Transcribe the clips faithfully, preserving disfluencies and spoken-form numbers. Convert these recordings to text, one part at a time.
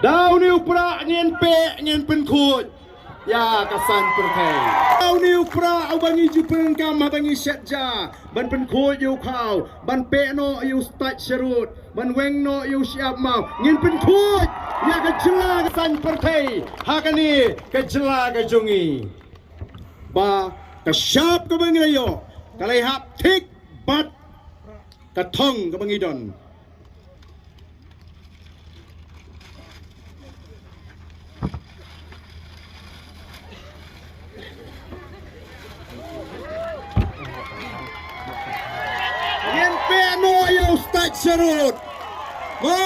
Da une u prah ngin peh, ngin pynkhuid ïa ka saiñ pyrthei. Da une u prah uba ngi ju pyndonkam haba ngi shet ja ban pynkhuid ïa u khaw, ban peh noh ïa u stait sharud, ban weng noh ïa u shyiap maw, ngin pynkhuid ïa ka jylla ka saiñ pyrthei ha kane ka jylla ka jong ngi. Ba ka shap kaba ngi la ïoh ka la hap thik bad ka thong kaba ngi don. Ngin peh noh ïa u stait sharud. Mo,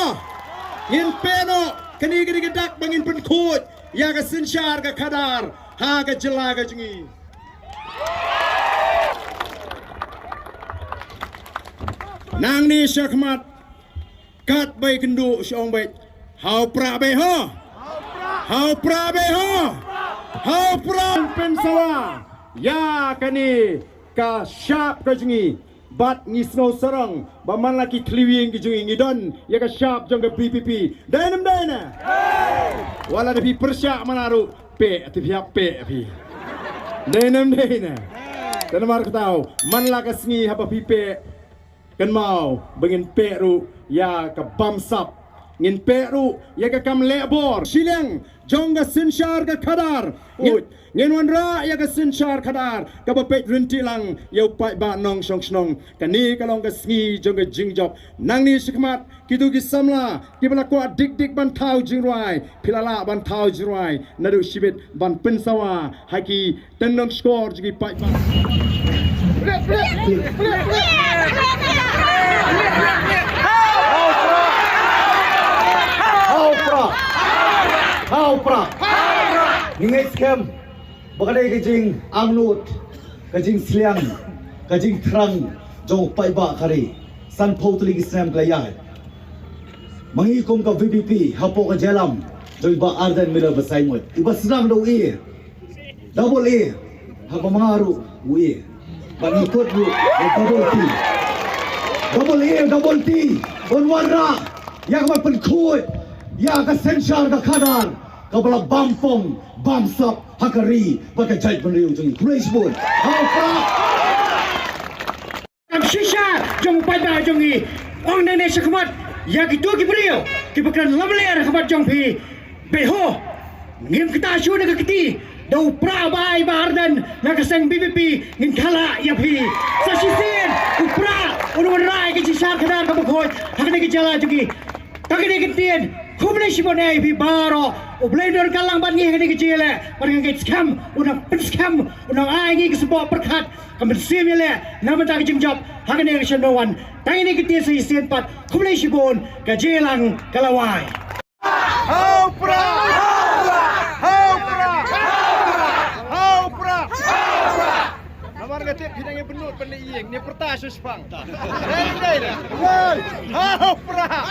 ngin peh noh, kane ka dei ka dak ba ngin pynkhuid ïa ka synshar ka khadar ha ka jylla ka jong ngi. Nangne shakhmat, katba ïakynduh sha ong beit, ha u prah beit ho. Ha u prah beit ho. Ha u prah, pynsawa ïa kane ka shap ka jong ngi. Bad ngi sngew sarong ba man la ki thliew ïing ki jong ngi, ngi don ïa ka shap jong ka VPP. Dei ne ym dei ne? Wat la da phi pyrshah man la ruh, peh, te phi hap peh phi. Dei ne ym dei ne? Te namar kata, man la ka sngi haba phi peh, kynmaw ba ngin peh ruh ïa ka bamsap, ngin peh ruh ïa ka kam leh bor. Shiliang jong ka synshar ka khadar. Ngin, ngin wanrah ïa ka synshar khadar kaba peit ryntih lang ïa u paidbah nongshong shnong. Kane ka long ka sngi jong ka jingjop. Nangne shakhmat, kito ki samla kiba la kwah dik dik ban thaw jingrwai, phi la lah ban thaw jingrwai naduh shibit ban pynsawa ha ki tyndong shkor jong ki paidbah. Ha u prah. Ha u prah. Ngi ngeit skhem ba ka dei ka jingangnud, ka jingsliang, ka jingthrang jong u paidbah ka ri. Sanphew tylli ki snem ka la ïaid. Ma ngi kum ka VPP hapoh ka jingïalam jong i Bah Ardent Miller Basaiawmoit, iba sdang da u A, double A, haba ma nga ruh u A. Bad ngi kut ruh da u double T. Double A, double T. Ban wanrah ïa kaba pynkhuid ïa ka synshar ka khadar kaba la bam pong bam sap ha ka ri bad ka jaitbynriew jong ngi. Khublei shibun. Ha u prah. Kam shisha jong u paidbah jong ngi. Ong nangne shakhmat ïa kito ki briew kiba kren lamler ha khmat jong phi. Beit ho, ngim ktah shuh na ka kti da u prah ba ai Bah Ardent na ka seng VPP, ngin khalai ïa phi. Sa shisien u prah un wanrah ïa ka synshar khadar kaba khuid ha kane ka jylla jong ngi. Tang kine ki ktien, khublei shibun ïa phi baroh. U Blei un kyrkhu lang bad ngi ha kane ka jingïaleh, bad nga ngeit skhem un nang pynskhem, un nang ai ngi ka symboh pyrkhat, ka mynsiem ïaleh na ka bynta ka jingjop ha kane ka shnong wan. Tang kine ki ktien sa shisien pat, khublei shibun, ka jingïalang ka la wai. Ha u prah! Ha u prah! Ha u prah! Namar nga tip phi dang ïa bynnud ban leh ïing, ne pyrta shu shipang. Dei, dei, dei. Ha u prah!